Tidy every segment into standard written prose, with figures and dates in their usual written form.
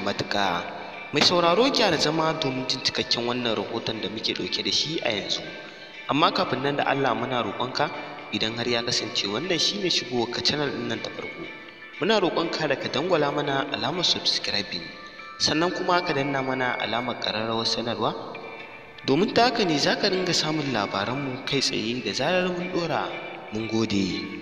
matuƙa. Mai sauraro, gyara zama domin jin cikakken wannan rahoton da muke ɗauke da shi a yanzu. Amma kafin nan, da Allah muna roƙonka, idan har ya kasance wannan shine shigowar ka channel ɗin nan ta farko, muna roƙonka da ka dangwala mana alamar subscribing, sannan kuma ka danna mana alamar ƙararrawar sanarwa, domin ta haka ne za ka ringa samun labaranmu kai tsaye da zarar mun ɗora. Mun gode.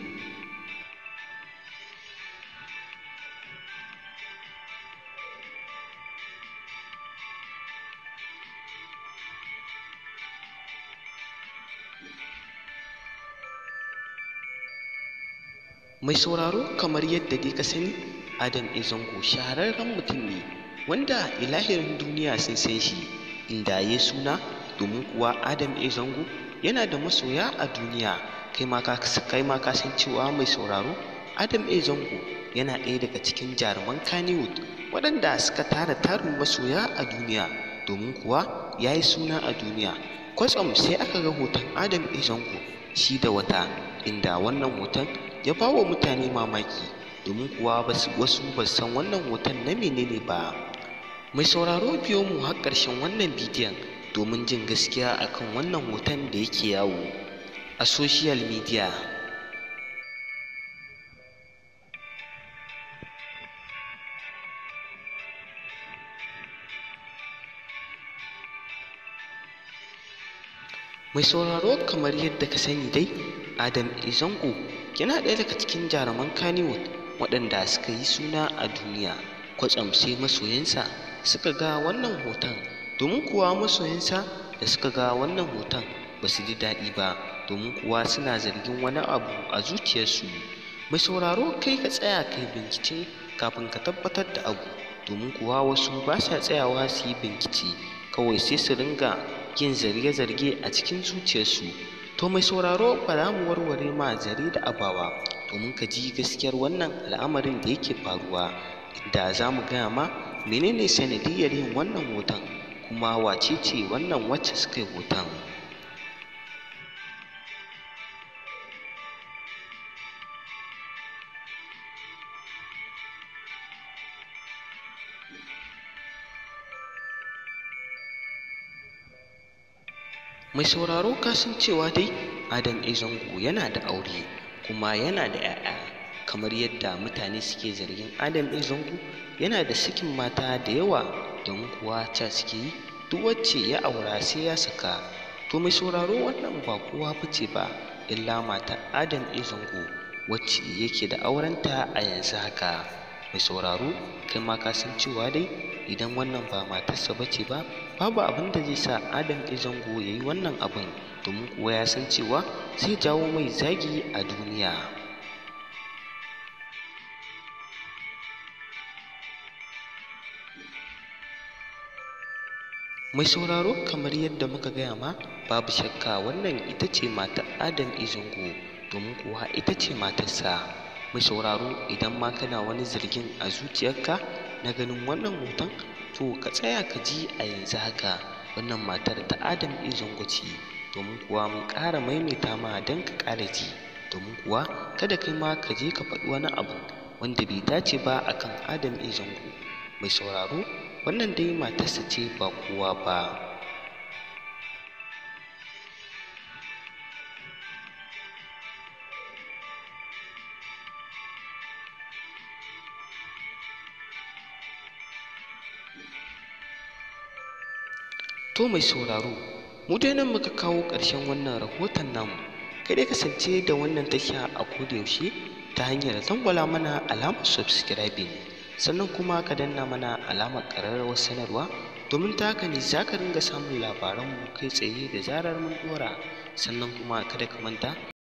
Mai sauraro, kamar yadda dai ka sani, Adam A. Zango shahararren mutum ne wanda ilahirin duniya sun san shi, inda ya suna, domin kuwa Adam A. Zango yana da masoya a duniya. Kai ma ka san cewa, mai sauraro, Adam A. Zango yana ɗaya daga cikin jaruman Kannywood waɗanda suka tara tarin masoya a duniya, domin kuwa ya yi suna a duniya. Kwatsam sai aka ga hoton Adam A. Zango shi da wata, inda wannan hoton ya ba wa mutane mamaki, domin kuwa wasu ba san wannan hoton na menene ba. Mai sauraro, biyo mu har ƙarshen wannan bidiyon domin jin gaskiya akan wannan hoton da yake yawo a social media. Mai sauraro, kamar yadda ka sani dai, Adam A. Zango yana ɗaya daga cikin jaruman Kannywood waɗanda suka yi suna a duniya. Kwatsam sai masoyansa suka ga wannan hoton, domin kuwa masoyansa da suka ga wannan hoton ba su ji daɗi ba, domin kuwa suna zargin wani abu a zuciyarsu. Mai sauraro, kai ka tsaya kai bincike kafin ka tabbatar da abu, domin kuwa wasu ba sa tsayawa su yi bincike, kawai sai su ringa yin zarge-zarge a cikin zuciyarsu. To mai sauraro, ba za mu warware ma zare da abawa domin ka ji gaskiyar wannan al'amarin da yake faruwa, inda za mu gaya ma menene sanadiyyar yin wannan hoton, kuma wace ce wannan wacce suka yi hoton. Mai sauraro, ka san cewa dai Adam A. Zango yana da aure kuma yana da 'ya'ya. Kamar yadda mutane suke zargin Adam A. Zango yana da sakin mata da yawa, domin kuwa ca suke yi duk wacce ya aura sai ya saka. To mai sauraro, wannan ba kowa bace ba illa matar Adam A. Zango wacce yake da aurenta a yanzu haka. Mai sauraro, kai ma ka san cewa dai idan wannan ba matarsa bace ba, babu abin da zai sa Adam A. Zango ya yi wannan abin, domin kuwa ya san cewa zai jawo mai zagi a duniya. Mai sauraro, kamar yadda muka gaya ma, babu shakka wannan ita ce matar Adam A. Zango, domin kuwa ita ce matarsa. Mai sauraro, idan ma kana wani zargin a zuciyarka na ganin wannan hoton, to ka tsaya ka ji a yanzu haka wannan matar ta Adam A. Zango ce, domin kuwa mun ƙara maimaita ma don ka ƙara ji, domin kuwa kada kai ma ka je ka faɗi wani abu wanda bai dace ba akan Adam A. Zango. Mai sauraro, wannan dai matarsa ce ba kowa ba. To mai sauraro, mu dai nan muka kawo ƙarshen wannan rahoton namu. Kai dai kasance da wannan tasha a koda yaushe ta hanyar dangwala mana alamar subscribing, sannan kuma ka danna mana alamar ƙararrawar sanarwa, domin ta haka ne za ka ringa samun labaranmu kai tsaye da zarar mun ɗora. Sannan kuma kada ka manta.